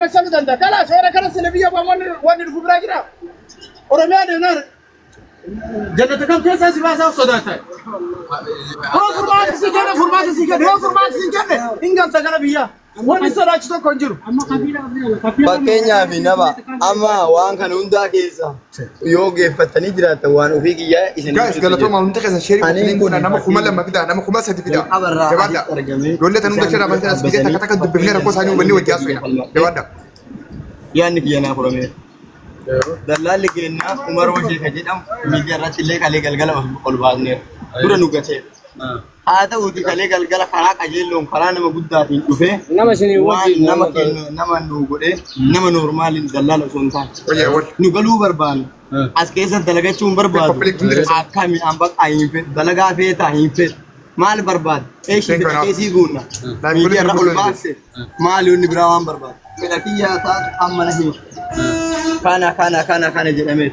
Masaluu danda'a. Kalaas warra kana sila biyya wanni dhufu biraa jira. Oromiyaa deemnaan jannata kam keessaa si baasaa sodaata. Yoo furmaata si kenne furmaata si kenne yoo furmaata si kenne hin galta gara biyyaa. Wanni sodaachisu tokko hin jiru. Fakkeenyaaf nama amma waan kana hundaa keessa yoo geeffatanii jiraatan waan ofii kiyyaa isin Guys, galatooma hundi keessa sheerii Ani qophiin kun kun nama 2000 fida, nama 3000 fida. Jalqabarraa Jabaadha. asitti argamee Ijoollee tan hunda sheeraa baasanii as fidee takka takka dubbifnee rakkoo isaanii hubannee wajji haasofna. Jabaadha. Yaadni kiyya naa furameera. Dallaalli keenyaa Umar Wajjii kan jedhamu miidiyaa irratti illee kalee galgala ol baasneera. Dura nu gateera. Haa ta'uuti kalee galgala karaa qajeelloon karaa nama guddaatiin dhufee Nama isinii waan wajjin nama kennu nama nu godhee nama noormaaliin dallaala osoo hin taane. Wayyaa wal. Nu galuu barbaannu. As keessa dalagachuu hin barbaadu. Public interest. Akkami an bakka hin fedhu. Dalagaa feetaa hin fedhu. Maal barbaada? Eeshi Thank you, fedha Anna. keessii guunna. Like, Miidiyaa irra ol bullet baafte. Maali inni biraa waan barbaadu? Fedha kiyyaa taatu amma na hima. Kana kana kana kana jedhamee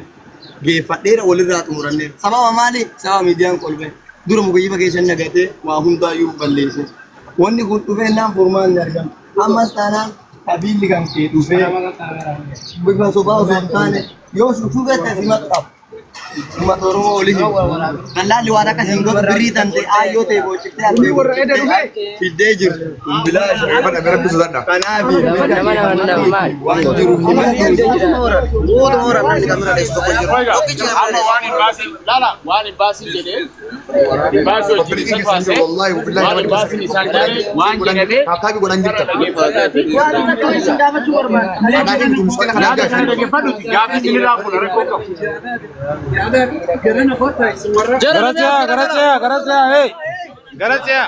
geeffadheera walirraa xumuranneera. Sababa maali? Sababa miidiyaan kolbee. Dura mukayyifa keessa nagatee waa hundaayyuu balleesse. Wanni kun dhufee naan furmaan ni argama. Ammas taanaan kabiilli kan kee dhufee bifa sobaa osoo hin taane yoo shushubette simatu qaba. Uummata Oromoo olii himu. Dallaalli waan akkas hin godhu birrii tan ta'e aayyoo ta'e boochiftee hattee boochiftee fiddee jirtu. Bilaa Jabaadha, mee rabbi sodaadha. Kanaaf waan jiru Amma waan hin baasin lala waan hin baasin jedhee hin baasii wajjin Qophiin isa keessan baasee jiru wallahi billahi waan nama hin baasin isaan jedhee waan jedhamee Taappii godhan jirta. dhaggeeffadhuuti. Anaa fi miskiina kana Yaada argaa kana jiru. dhaggeeffadhuuti gaaffii isinirraa fuula rakkoo qabu. Garasiyaa, garasiyaa, garasiyaa, hey. Garasiyaa.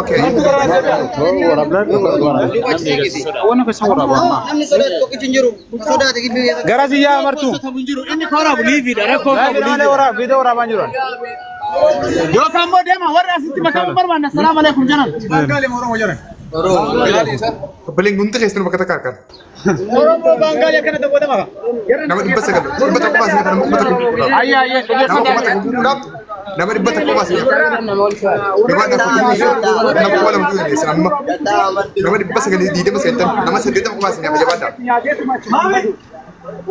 Okay. Wanna keessa waraabaa ammaa. Garasiyyaa martu. Inni kooraabu liiviidha rakkoo qabu Laakiin malee waraab, viidiyoo waraabaa hin jiran. Yookaan immoo deema warri asitti makamu barbaanne assalaamu alaikum jedhan. Obboleen hundi keessanuu bakka takka harkaan. Oromoo Baangaalee akkana ta'uu maka. Nama 900 100 baasee nama 1000 gurguraaf. Ayya ayya Nama dhaggeeffadhaa. 1000 gurguraaf nama 100 baasee. Jabaadha nama 2000 dandeessan amma. Nama 929 nama 80 baasee nama jabaadha.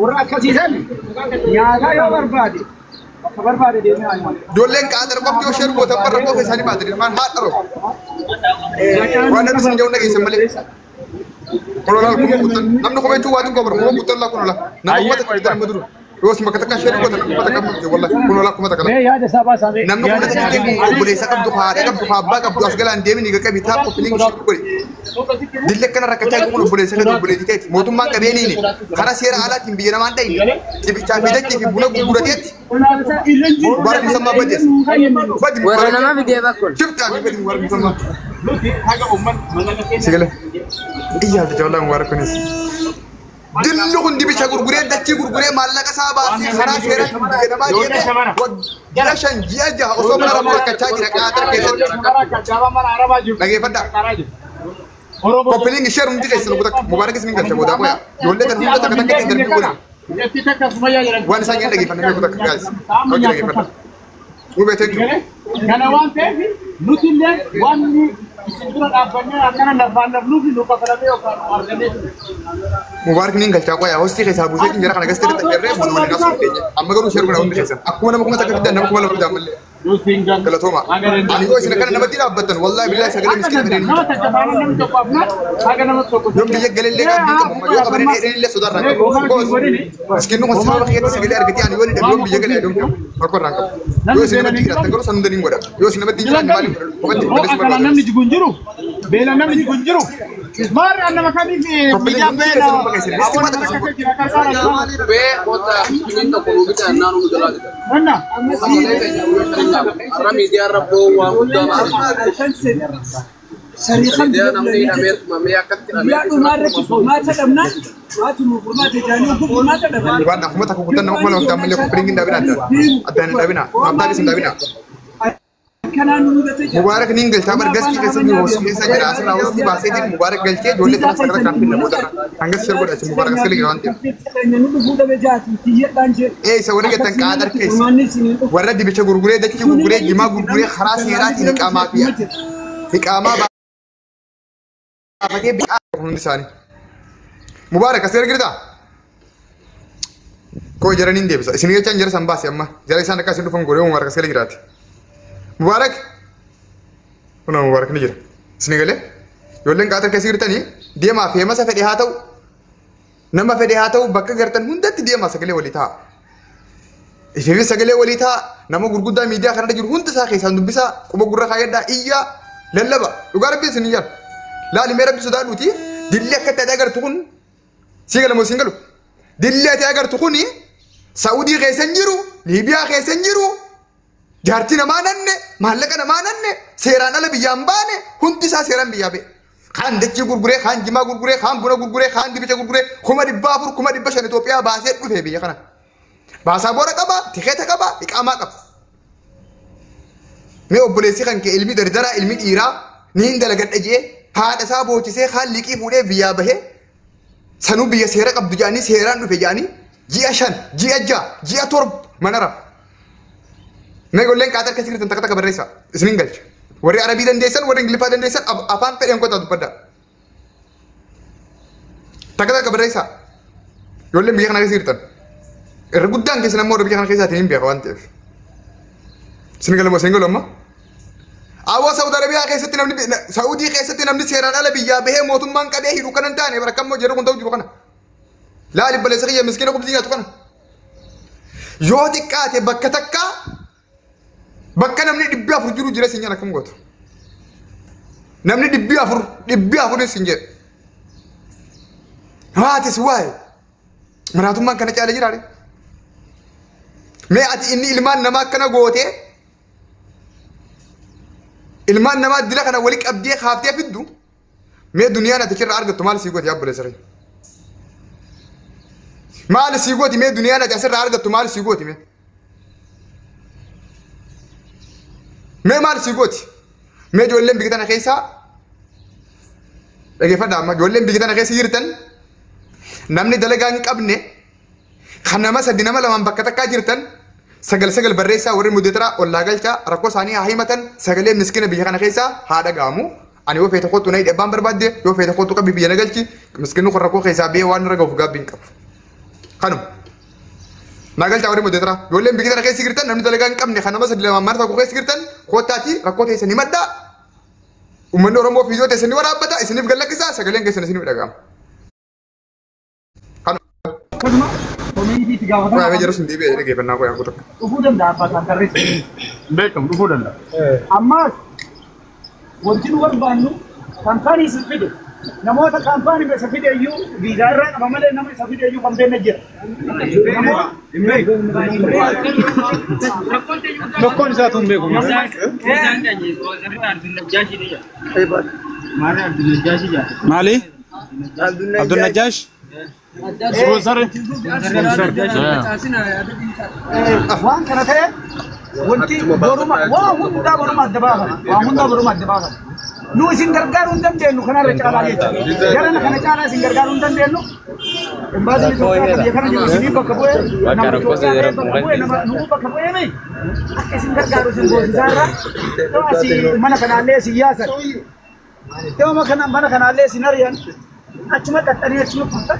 Warra akkasiisan nyaataa yoo barbaade bakka barbaade deemee haa nyaatu. Ijoolleen qaadar qofti yoo sheer gootan barra qofa isaanii baatanii ilmaan haadha roo. Waan namni isin jedhu dhageessan malee. Kun olaa kuma guutan namni kuma jechuun waa xiqqoo bara kuma guutan laa kun olaa nama 1000 fidan amma dura. Yoo isin bakka takka sheer gootan nama 1000 qabdu wallahi kun olaa 1000 laa. Mee yaada isaa baasaa mee. Namni 1000 kun obboleessa qabdu haadha qabdu abbaa qabdu as galaan deemini qaqqabi taa'u qophiin sheer godhi. Dilli akkana rakkachaa jiru kun obboleessa keeti obboleettii keeti mootummaan qabeeniini karaa seera alaatiin biyya namaan dhayine dibichaa fi dachee fi buna gurgurateetti Mubarak Musammaa badees. Badi Warra Mubarak. nama fidee bakkoon. Shiftaa fi badi Mubarak Musammaa. Haga uummanni Sigale. Iyyaa fi jawlaa Mubarak kunis. Dilli kun dibicha gurguree dachii gurguree maallaqa isaa baasee karaa seeraatiin biyya namaa deemee waggaa 5 ji'a 6 osoo mana rakkoo rakkachaa jira qaatar keessatti. Dhageeffadhaa. Koppiliin ishee hundi keessan takka Mubarak isin galcha boodaa qoya. Ijoollee tan hunda takka takka ittiin darbii godhe. Waan isaan jedhan dhageeffannee beeku takka guys. Hojii dhageeffadhaa. Mubee thank you. Kana waan ta'eef nuti illee wanni isin dura dhaabbannee akkana lafaan lafnuuf nu kafalamee yookaan nu argannee ture. Mubarak niin galchaa qoya hostii keessaa buusee jira kana gastee irra booda waliin asuu keenya. Amma garuu sheer godhaa hundi keessan. Akkuma nama 1000 fidan nama 2000 fidan mallee. Galatooma. Ani yoo isin akkana namatti dhaabbattan wallahi billahi sagalee miskiina fidanii. Nama takka faana namni tokko afnaan haga nama tokko. Yoon biyya galellee qabdii qabu yoo qaban dheedhan illee sodaarraa qabu. Miskiinni kun sababa kiyyatti sagalee argatee ani yoo ni dhabu yoon biyya galee aduun qabu. Rakkoo irraan qabu. Yoo isin namatti jiraattan garuu san hunda niin godha. Yoo isin namatti hin jiraanne maaliif godha? Kophaatti Yoo balleessuu akkanaan namni barbaada. jigu hin jiru beela namni jigu hin jiru. Maarri an nama kamiif Koppiliin miidiyaan hundi beela keessan bakka isin listi maata keessan godhu. jira qarqaara. Wanna Waan akkuma takka kutan nama 2000 fidan mallee koppiliin hin dhaabina addaan. Addaan hin dhaabina. Maamtaa hin dhaabina. Mubarak niin galchaa bar gastii keessatti hostii keessa jira asirraa hostii baasee jiru Mubarak galchee ijoollee tana sagal kan finna boodarra hangas shir godha Mubarak asii jira waan ta'eef. Ee isa warra jettan qaadar keessa warra dibicha gurguree dachii gurguree jimaa gurguree karaa seeraatiin hiqaamaa fi hiqaamaa baafatee biqaa hundi isaanii. Mubaarak as ergita. Koo jaraniin deebisa. Isin jechaan jara san baase amma. Jara isaan akka isin dhufan godhee Mubaarak as gala jiraate. Mubaarak. Kunoo Mubaarak ni jira. Isin galee ijoolleen qaaxar keessa jirtanii deemaa feemasa fedhe haa ta'u nama fedhe haa ta'u bakka gartan hundatti deemaa sagalee walii ta'a. Ifeefi sagalee walii ta'a nama gurguddaa miidiyaa kanarra jiru hunda isaa keessaan dubbisaa quba gurra kaayadhaa iyyaa lallaba dhugaa rabbi isin iyyaa. Laali mee rabbi sodaadhuuti dilli akka itti ati agartu kun sii galamoo siin galu. Dilli ati agartu kun Saa'udii keessa hin jiru Liibiyaa keessa hin jiru jaartii namaa nanne maallaqa namaa nanne seeraan ala biyyaan baane hundi isaa seeraan biyyaa ba'e. Kaan dachii gurguree, kaan jimaa gurguree, kaan buna gurguree, kaan dibicha gurguree 400,000 500,000 Itoophiyaa baasee dhufe biyya kana. Baasaboora qaba, tikeeta qaba, iqaamaa qaba. Mee obboleessi kan kee ilmi dardaraa, ilmi dhiiraa ni hin dalagadha jee haadha isaa boochisee kaan liqii fuudhee biyyaa bahee sanuu biyya seera qabdu jedhanii seeraan dhufe jedhanii ji'a 5, ji'a 6, ji'a 7 mana rafa. Mee ijoolleen qaaxar keessa jirtan takka takka barreessaa isinin galcha. Warri Arabii dandeessan, warri Ingiliffaa dandeessan afaan fedhan qotaa dubbadhaa. Takka takka barreessaa. Ijoolleen biyya kana keessa jirtan. Irra guddaan keessan ammoo warra biyya kana keessaatiin hin beeka waan ta'eef. Isin galu isin galu amma. Awwa Saudi Arabiyaa keessatti namni Saudii keessatti namni seeraan ala biyyaa bahee mootummaan qabee hidhu kana hin taane bara kammoo jedhu kun ta'u jiru kana. Laali baleessa kiyya miskiina qubsii nyaatu kana. Yoo xiqqaate bakka takkaa bakka namni 400 jiru jira sin akkam gootu. Namni 400 400 sin jedhu. Haatis waa'ee maraatummaan kana caalee jiraare. Mee ati inni ilmaan namaa akkana gootee ilmaan namaa dila kana wali qabdee kaaftee fiddu mee duniyaan ati achirraa argattu maal sii gooti obboleessa kiyya? Maal sii gooti mee duniyaan ati asirraa argattu maal sii gooti mee? Mee maal sii gooti? Mee ijoolleen biyya tana keessaa dhageeffadhaa amma ijoolleen biyya tana keessa jirtan namni dalagaa hin qabne kan nama 3 nama 2 bakka takkaa jirtan 9 9 barreessaa warri mudeetara ollaa galchaa rakkoo isaanii haa himatan sagalee miskiina biyya kana keessaa haa dhaga'amu. Ani yoo feete kottu na hidhi abbaan barbaadde yoo feete kottu qabbi biyya na galchi miskiinni kun rakkoo keessaa biyya waan irra gahuuf gaabbii hin qabu. Kanuma. Na galchaa warri mudeetara ijoolleen biyya tana keessa jirtan namni dalagaa hin qabne kan nama 3 2 mana tokko keessa jirtan kottaatii rakkoo teessan himadhaa. Uummanni Oromoo fiidoo teessan ni waraabbata isiniif gallakkisaa sagaleen keessan isiniif dhaga'ama. Akkasuma koominiitiitti gaafatama. Qoyaa jedhu sun deebi'ee dhaggeeffannaa qoyaa kutaa. Dhufuu danda'a abbaa isaan tarreessu. Beekamu dhufuu danda'a. Ammaas wanti nu barbaannu kaampaanii isin fide namoota kaampaanii isa fide iyyuu viizaa irraa qaba malee nama isa fide iyyuu kan beekne jira. Tokkoon isaatu hin beeku. Maali? Abdul Najjaash? Sponsor. Waan kana ta'e wanti boruma waa hundaa boruma adda baafama. Waa hundaa boruma adda baafama. Nu isin gargaaruu hin dandeenyu kanarra caalaa jechuudha. Jarana kana caalaa isin gargaaruu hin dandeenyu. Imbaasiin Itoophiyaa biyya kana jiru isinii bakka bu'ee nama Itoophiyaa bakka bu'ee nama nuu bakka bu'ee mee akka isin gargaaru isin goosisaarra yoo asii mana kanaallee isin yaasan yoo mana kanaallee isin ari'an achuma qaxxanii achuma kuftan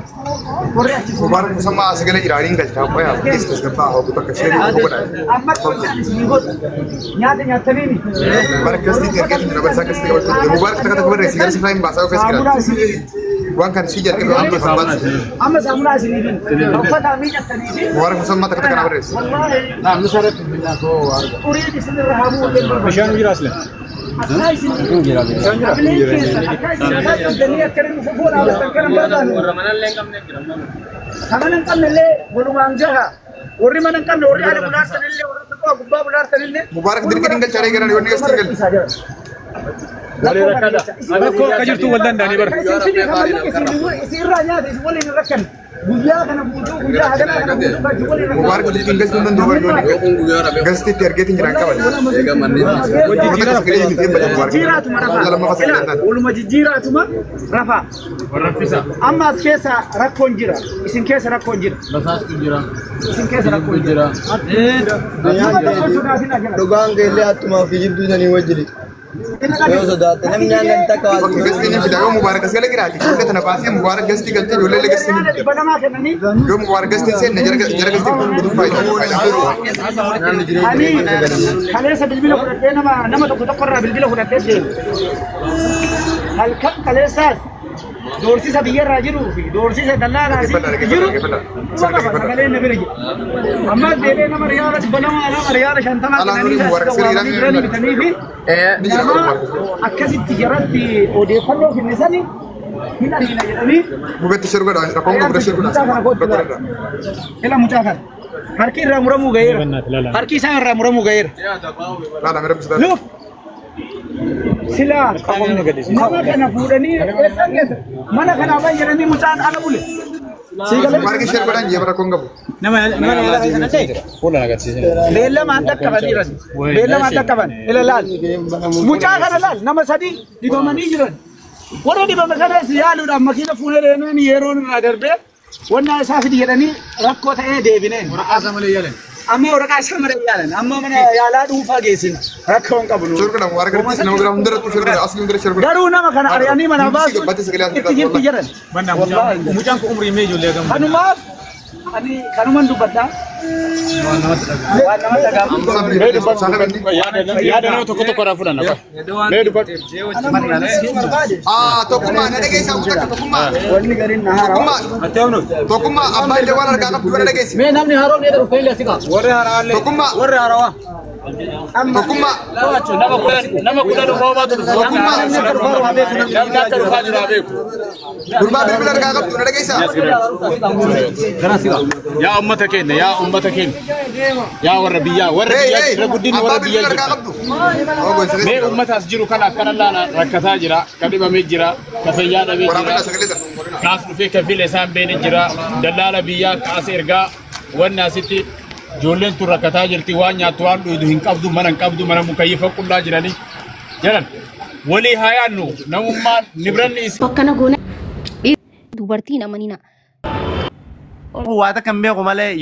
warri achi Mubarak musammaa as gala jiraaniin galchaa qoyaa please tasgabbaa hawwu takka sheerii tokko godhaa. Amma qonnaan isin godhu nyaata nyaattanii Mubarak keessatti ergeetiin jira barsaa keessatti qabachuu Mubarak takka takka barreessi gara sifraa hin baasaa keessa saamunaa jira. isin Waan kana si jalqabe waan kana barbaadu. amma saamunaa isin uffata miidhagtanii fi Mubarak musammaa takka takka na barreessi. wallaahi xuriin isin irra haa bu'u illee barbaadu. Bishaan jira asli. Akka isin qableen keessan akka isin mataa qabdanii akka inni fufuu dhaabatan kana barbaadu. Kan mana hin qabne illee walumaan gaha. Warri mana hin qabne warri haala bulaartan illee warri xiqqoo gubbaa bulaartan illee. Mubarak dirqiin galchaa reegaran yoo inni galchaa galcha. Rakkoo akka jirtu wal danda'anii bara. Isin fide kan mallaqa isin irraa nyaata isin waliin hin rakkanne. Guyyaa kana guutuu guyyaa haganaa kana guutuu kan isin waliin hin Mubarak dirqiin galchuu hin danda'u yoo inni galchitti ergeetiin jiran qaban. Jijjiiraatuma rafaa. Waluma jijjiiraatuma rafaa. Amma as keessa rakkoon jira. Isin keessa rakkoon jira. Isin keessa rakkoon jira. Nama tokko sodaatin ajala. Dhugaan keellee attumaa fi jibduu sanii wajjin. Yoo sodaatte namni aannan takka waa Bakki gastiin ni fida yoo Mubaarak as gala jiraate ijoollee tana baasee Mubaarak gastii galtee ijoollee illee gastii ni fida. Yoo Mubaarak gastiin seenne jara gastiin kun faayidaa Ani kaleessa bilbila fudhadhee nama tokko tokko irraa bilbila fudhadhee deema. Halkan kaleessaas doorsisa biyyarraa jiruu fi doorsisa dallaalaa jiru sagalee na bira jira. Ammas deebi'ee nama riyaala 200 nama riyaala 50 kennanii jiranii bitanii fi nama akkasitti jaratti odeeffannoo kennisanii hin argina jedhanii. Mubetti shirgodha rakkoon qabu shirgodha. Ila mucaa kana. Harki irraa muramuu ga'eera. Harki isaan irraa muramuu ga'eera. Luuf! Silaa nama kana fuudhanii eessan keessa mana kanaa baay'atanii mucaan ala bule. Margi shirgodhaan jee rakkoon qabu. Beellamaan dhaqqaban jiran. Beellamaan dhaqqaban. Ila laal. Mucaa kana laal nama sadii dhibamanii jiran. Warra dhibame kanas yaaluudhaan makiina fuunee deemeen yeroon irraa darbee wanna isaa fidi jedhanii rakkoo ta'ee deebineen. Waraqaa isaa malee yaalan. Amma waraqaa isaa malee yaalan. Amma mana yaalaa dhuunfaa geessina. Rakkoo hin qabnu. Garuu nama kana ari'anii manaa baasuun itti jirti jedhan. Mucaan kun umrii mee ijoollee gama. Kanumaaf ani kanuman dubbadhaa. Waan namatti dhaga'amu. Yaada nama tokko tokko irraa fudhanna. Mee dubbadhu. Tokkummaa na dhageessaa guutaa tokkummaa. Wanni gariin na haaraa. Tokkummaa abbaa illee waan argaa qabdu na dhageessi. Mee namni haaroon jedhu dhufee illee si qaba. Warri haaraallee. Tokkummaa. Warri haarawaa. Tokkummaa. Nama kudhan roobaatu dhufa. Tokkummaa. Namni akka dhufaa jiru haa beeku. Gurbaa bilbila argaa qabdu na dhageessaa. Yaa uummata keenya yaa uummata keenya yaa warra biyyaa warra biyyaa jira guddinni warra biyyaa jira. Mee uummataas jiru kana akkana laala rakkataa jira ka dhibamee jira ka fayyaa dhabee jira kaas dhufee ka file isaan beene jira dallaala biyyaa kaas ergaa wanni asitti ijoolleen tun rakkataa jirti waan nyaattu waan dhugdu hin qabdu mana hin qabdu mana mukayyifa qullaa jiranii jedhan walii haa yaadnu namummaan nibranni is. Akkana goona dubartiin amanina. Waa takka hin beeku malee.